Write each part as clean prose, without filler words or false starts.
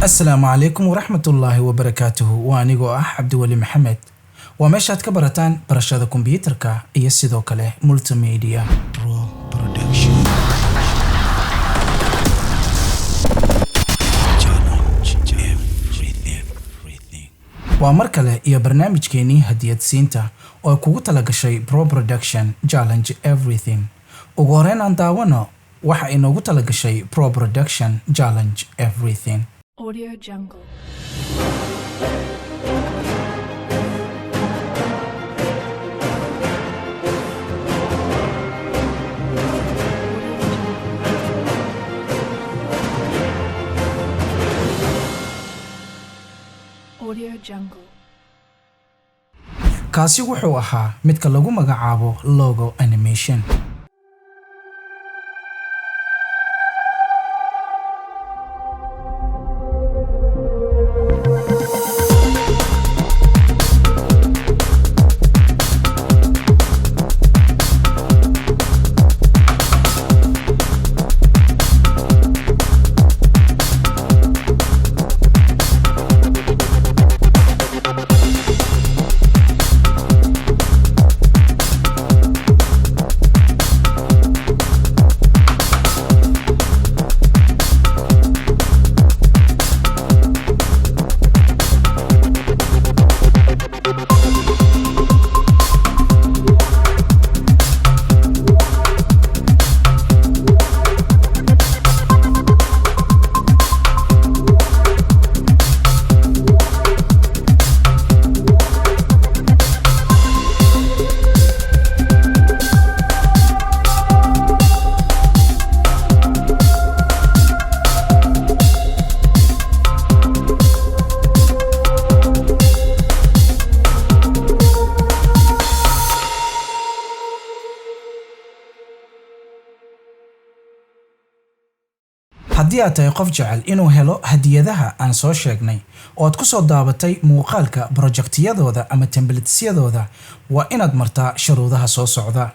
Asalaamu calaykum waraxmatullaahi wabarakaatuhu. Waa anigoo ah Cabdiweli Maxamed. Waa meeshaad ka barataan barashada kombiyuutarka iyo sidoo kale multimedia. Pro Production. Challenge everything. Everything. Waa mar kale iyo barnaamijkeenii hadiyadsiinta oo ay kugu talagashay Pro Production Challenge Everything. Ugu horeyn aan daawano waxa inoogu talagashay Pro Production Challenge Everything. Audio Jungle. Audio Jungle. Audio Jungle. Kaasi wuxuu ahaa midka lagu magacaabo logo animation. Haddii aad tahay qof jecel inuu helo hadiyadaha aan soo sheegnay oo aad ku soo daabatay muuqaalka projectiyadooda ama templatesyadooda, waa inaad martaa shuruudaha soo socda.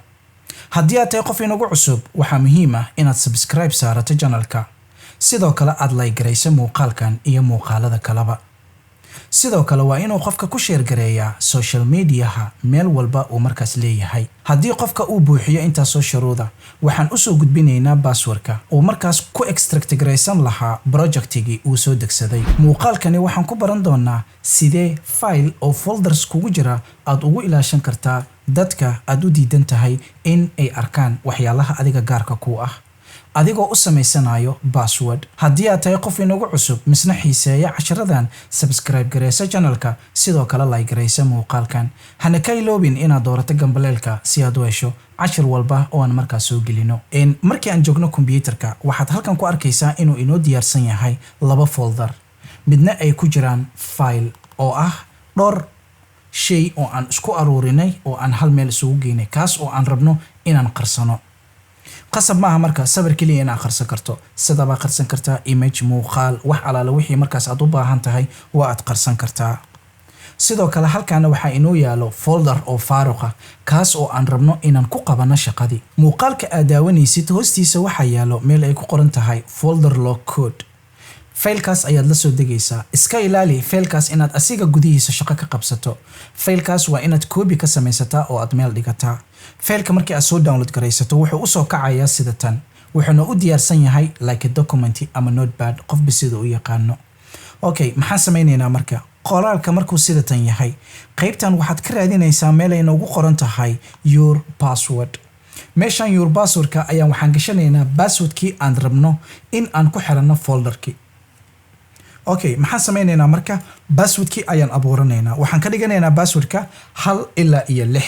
Haddii aad tahay qof inagu cusub, waxaa muhiim ah inaad subscribe saarato channelka, sidoo kale aad like garayso muuqaalkan iyo muuqaalada kaleba. Sidoo kale waa inuu qofka ku share gareeyaa social mediaha meel walba uu markaas leeyahay. Haddii qofka uu buuxiyo intaasoo shuruuda, waxaan usoo gudbinaynaa passwordka uu markaas ku extract garaysan lahaa projectigii uu soo degsaday. Muuqaalkani waxaan ku baran doonaa sidee file oo folders kugu jira aad ugu ilaashan kartaa dadka aad u diidan tahay in ay arkaan waxyaalaha adiga gaarka ku ah, adigoo u samaysanayo password. Haddii aad tahay qof inagu cusub misna xiiseeya casharadan, subscribe gareysa channelka, sidoo kale like gareysa muuqaalkan. Hana ka iloobin inaad doorato gambaleelka si aad u hesho cashir walba oo aan markaas soo gelino. Markii aan joogno kombiyuutarka, waxaad halkan ku arkaysaa inuu inoo diyaarsan yahay laba folder, midna ay ku jiraan file oo ah dhowr shay oo aan isku aruurinay oo aan hal meel isugu geynay, kaas oo aan rabno inaan qarsano. Qasab maaha marka sawir keliya inaad qarsan karto. Sidabaa qarsan kartaa image, muuqaal, wax alaala wixii markaas aad u baahan tahay waa aad qarsan kartaa. Sidoo kale halkaana waxaa inoo yaalo folder oo faaruqa, kaas oo aan rabno inaan ku qabano shaqadii. Muuqaalka aad daawanaysid hoostiisa waxaa yaalo meel ay ku qoran tahay folder lock code. Faylkaas ayaad la soo degaysaa. Iska ilaali faylkaas inaad asiga gudihiisa shaqo ka qabsato. Faylkaas waa inaad copy ka samaysataa oo aad meel dhigataa. Faylka markii aad soo download garaysato, wuxuu usoo kacayaa sida tan, wuxuuna u diyaarsan yahay like a document ama notepad, qofba sida u yaqaano. Okay, maxaan samaynaynaa marka? Qoraalka markuu sida tan yahay, qaybtan waxaad ka raadinaysaa meel ay noogu qoran tahay your password. Meeshan your passwordka ayaan waxaan gashanaynaa passwordkii aan rabno in aan ku xiranno folderkii. Okay, maxaan sameynaynaa marka? Passwordkii ayaan abuuranaynaa. Waxaan ka dhiganaynaa passwordka 1 ilaa iyo 6.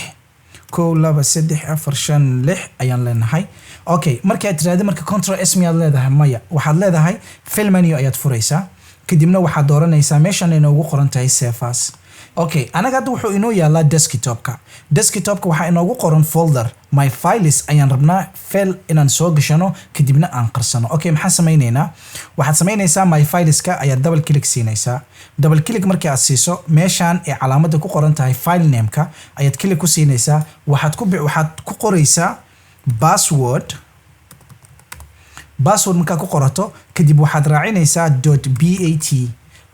1, 2, 3, 4, 5, 6 ayaan leenahay. Okay, markaad tiraahdo marka Control S miyaad leedahay? Maya. Waxaad leedahay file menu ayaad furaysaa, kadibna waxaad dooranaysaa meeshan inoogu qoran tahay save as. Okay, anaga hadda wuxuu inoo yaalaa desktopka. Desktopka waxaa inoogu qoran folder my files. Ayaan rabnaa file inaan soo gashano, kadibna aan qarsano. Okay, maxaan sameynaynaa? Waxaad samaynaysaa my fileska ayaad double click siinaysaa. Double click markii aad siiso, meeshaan ee calaamadda ku qoran tahay file nameka ayaad click ku siinaysaa. Waxaad ku qoraysaa password. Password markaa ku qorato kadib, waxaad raacinaysaa .bat,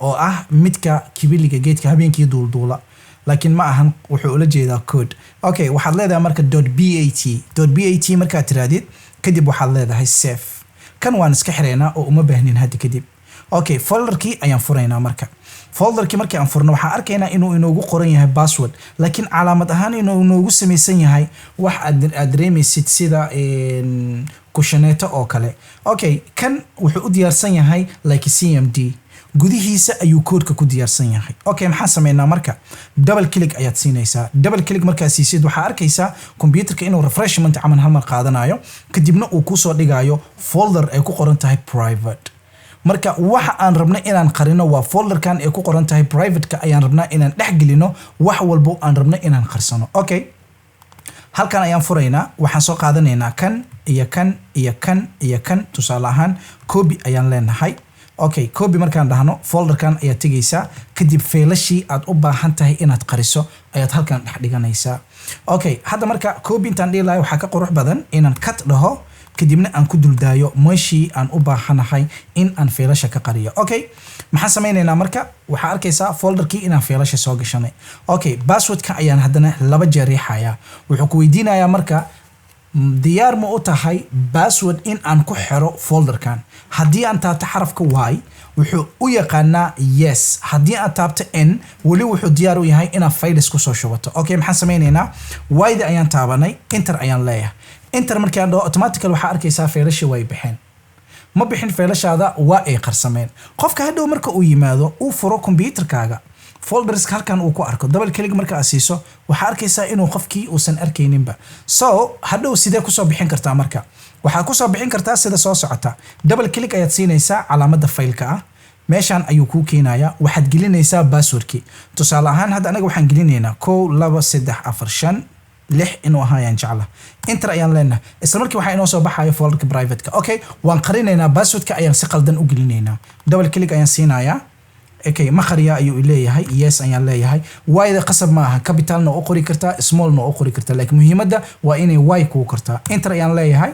oo ah midka kibiliga geedka habeenkii duulduula, laakiin ma ahan, wuxuu ula jeedaa code. Okay, waxaad leedahay marka .bat. .bat markaad tirahdid kadib, waxaad leedahay save. Kan waan iska xireynaa oo uma baahnin hadda kadib. Okay, folderkii ayaan furaynaa. Marka folderkii markii aan furno, waxaan arkaynaa inuu inoogu qoran yahay password, laakiin calaamad ahaan inuu inoogu samaysan yahay wax aad dareemaysid sida kushaneeto oo kale. Okay, kan wuxuu u diyaarsan yahay like CMD, gudihiisa ayuu koodka ku diyaarsan yahay. Okay, maxaan sameynaa marka? Double click ayaad siinaysaa. Double click markaad siisid, waxaa arkaysaa computerka inuu refreshment camal hal mar qaadanayo, kadibna uu kusoo dhigayo folder ay ku qoran tahay private. Marka waxa aan rabno inaan qarino waa folderkan ay ku qoran tahay privateka ayaan rabnaa inaan dhex gelino wax walbo aan rabno inaan qarsano. Okay, halkan ayaan furaynaa. Waxaan soo qaadanaynaa kan iyo kan iyo kan iyo kan. Tusaale ahaan, copy ayaan leenahay. Okay, copy markaan dhahno, folderkan ayaad tegaysaa. Kadib faylashii aad u baahan tahay inaad qariso ayaad halkan dhex dhiganaysaa. Okay, hadda marka copy intaan dhihi lahay, waxaa ka qurux badan inaan cut dhaho, kadibna aan ku duldaayo meeshii aan u baahanahay in aan faylasha ka qariyo. Okay, maxaan sameynaynaa marka? Waxaa arkaysaa folderkii inaan faylasha soo gashanay. Okay, passwordka ayaan haddana laba jeer riixayaa. Wuxuu ku weydiinayaa marka, diyaar ma u tahay password in aan ku xiro folderkan? Haddii aan taabto xarafka Y, wuxuu u yaqaanaa yes. Haddii aan taabto N, weli wuxuu diyaar u yahay inaad files kusoo shubato. Okay, maxaan sameynaynaa? Y-da ayaan taabanay, enter ayaan leeyahay. Enter markii aan dhaho, automatically waxaa arkaysaa faylashii way baxeen. Ma bixin, faylashaada waa ay qarsameen. Qofka hadhow marka uu yimaado, uu furo computerkaaga, folderska halkan uu ku arko, double click marka aad siiso, waxaa arkaysaa inuu qofkii uusan arkayninba. So hadhow sidee kusoo bixin kartaa? Marka waxaad kusoo bixin kartaa sida soo socota. Double click ayaad siinaysaa calaamadda faylka ah. Meeshaan ayuu kuu keenayaa. Waxaad gelinaysaa passwordkii. Tusaale ahaan, hadda anaga waxaan gelinaynaa 1, 2, 3, 4, 5, 6 inuu ahaayaan jecla. Enter ayaan leenahay. Isla markii waxaa inoo soo baxayo folderka privateka. Okay, waan qarinaynaa. Passwordka ayaan si qaldan u gelinaynaa. Double click ayaan siinayaa. Okay, ma qariyaa ayuu leeyahay. Yes ayaan leeyahay. Y-da qasab ma aha, capitalna u qori kartaa, smallna u qori kartaa, laakiin muhiimadda waa inay Y kuu kartaa. Enter ayaan leeyahay.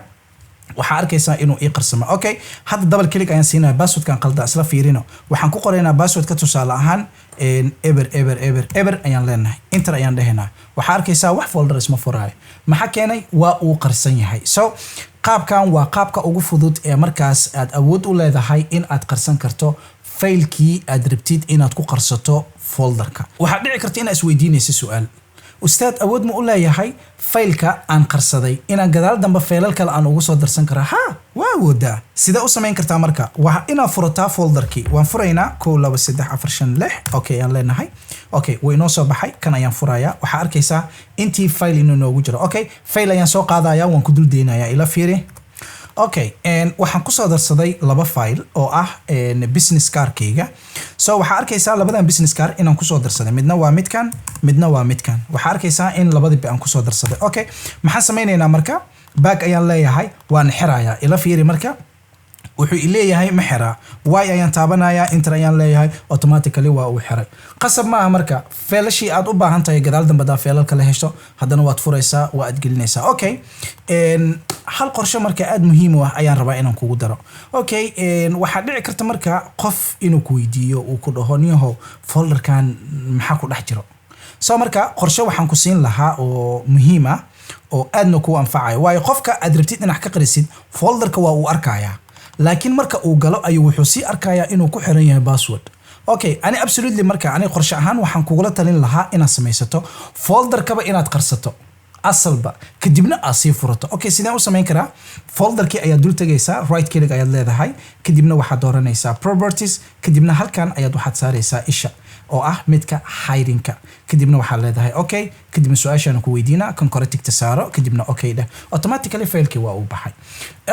Waxaa arkaysaa inuu ii qarsamo. Okay, hadda double click ayaan siinaya. Passwordkan qalda isla fiirino. Waxaan ku qoraynaa passwordka, tusaale ahaan, eber eber eber eber ayaan leenahay. Enter ayaan dhehaynaa. Waxaa arkaysaa wax folder isma furaayo. Maxaa keenay? Waa uu qarsan yahay. So qaabkan waa qaabka ugu fudud ee markaas aad awood u leedahay in aad qarsan karto faylkii aad rabtid inaad ku qarsato folderka. Waxaad dhici karta inaad isweydiinaysa su-aal: ustaad, awood ma u leeyahay faylka aan qarsaday inaan gadaal dambe faylal kale aan ugu soo darsan karaa? Ha, waa awoodaa. Sidee u samayn kartaa marka? Waa inaad furataa folderkii. Waan furaynaa: 1, 2, 3, 4, 5, 6. Okay aan leenahay. Okay, wuu inoo soo baxay. Kan ayaan furayaa. Waxaa arkaysaa intii fayl inuu inoogu jiro. Okay, fayl ayaan soo qaadaya, waan ku dul deynayaa. Ila fiiri. Okay, waxaan kusoo darsaday laba file oo ah business cardkayga. So waxaa arkaysaa labadan business card inaan kusoo darsaday. Midna waa midkan, midna waa midkan. Waxaa arkaysaa in labadiba aan kusoo darsaday. Okay, maxaan sameynaynaa marka? Back ayaan leeyahay, waan xirayaa. Ila fiiri. Marka wuxuu leeyahay, ma xiraa? Y ayaan taabanayaa, enter ayaan leeyahay. Automatically waa uu xiray. Qasab maaha marka feelashii aad u baahan tahay gadaal dambe hadaa feelal kale hesho, haddana waad furaysaa, waa aad gelinaysaa. Okay, hal qorshe marka aad muhiim u ah ayaan rabaa inaan kugu daro. Okay, waxaa dhici karta marka qof inuu ku weydiiyo, uu ku dhaho, "Niyahow, folderkan maxaa ku dhex jiro?" So marka qorshe waxaan ku siin lahaa oo muhiim ah oo aadna kuu anfacayo, waayo qofka aad rabtid inaad ka qarisid folderka waa uu arkayaa, laakiin marka uu galo ayuu wuxuu sii arkayaa inuu ku xiran yahay password. Okay, ani absolutely marka ani qorshe ahaan waxaan kugula talin lahaa inaad samaysato folderkaba inaad qarsato asalba, kadibna aad sii furato. Okay, sideen u samayn karaa? Folderkii ayaad dul tegaysaa, right click ayaad leedahay, kadibna waxaad dooranaysaa properties, kadibna halkan ayaad waxaad saaraysaa isha oo ah midka hidingka, kadibna waxaad leedahay okay. Kadibna su-aashaan ku weydiina, kan kore tigta saaro, kadibna okay dheh. Automatically failkii waa uu baxay.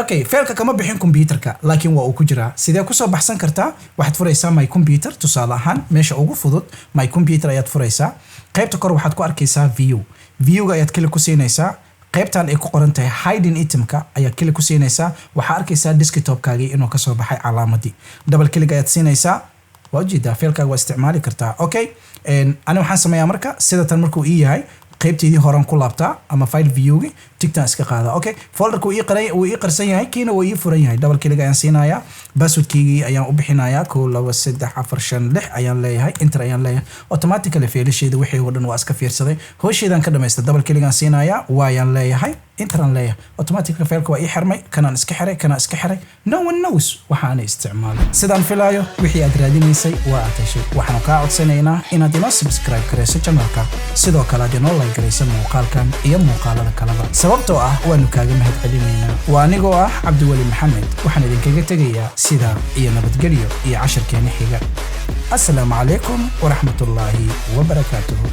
Okay, failka kama bixin computerka, laakiin waa uu ku jiraa. Sidee kusoo baxsan kartaa? Waxaad furaysaa My Computer. Tusaale ahaan, meesha ugu fudud My Computer ayaad furaysaa. Qaybta kore waxaad ku arkaysaa view. Viewga ayaad click ku siinaysaa. Qaybtan ay ku qoran tahay hiding itemka ayaad click ku siinaysaa. Waxaa arkaysaa desktopkaagii inuu kasoo baxay calaamadii. Double click ayaad siinaysaa. Waa ujeedaa, failkaaga waa isticmaali kartaa. Okay, ani waxaan sameeyaa marka sida tan markuu ii yahay, Qaybteydii horan ku laabtaa ama file viewgi, ticktaan iska qaadaa. Okay, folderka wuu ii qaray, wuu ii qarsan yahay, kiina wuu ii furan yahay. Double click ayaan siinayaa, passwordkeygii ayaan u bixinayaa, 1 2 3 4 5 6 ayaan leeyahay, enter ayaan leeyahay. Automatically faylasheeda wixii oo dhan waa iska fiirsaday, howsheedaan ka dhamaystay. Double click aan siinayaa, waayaan leeyahay, enter aan leeyahay. Automatically failka waa ii xirmay, kanaan iska xiray, kanaan iska xiray. No one knows waxaana isticmaalay. Sidaan filaayo, wixii aad raadinaysay waa aad heshay. Waxaanu kaa codsanaynaa inaad inoo subscribe garayso channelka, sidoo kale aad inoo like garayso muuqaalkan iyo muuqaalada kaleba, sababtoo ah waanu kaaga mahad celinaynaa. Waa anigoo ah Cabdiweli Maxamed. Waxaan idinkaga tegayaa sidaa iyo nabadgelyo iyo casharkeena xiga. Asalaamu calaykum waraxmatullaahi wabarakaatuhu.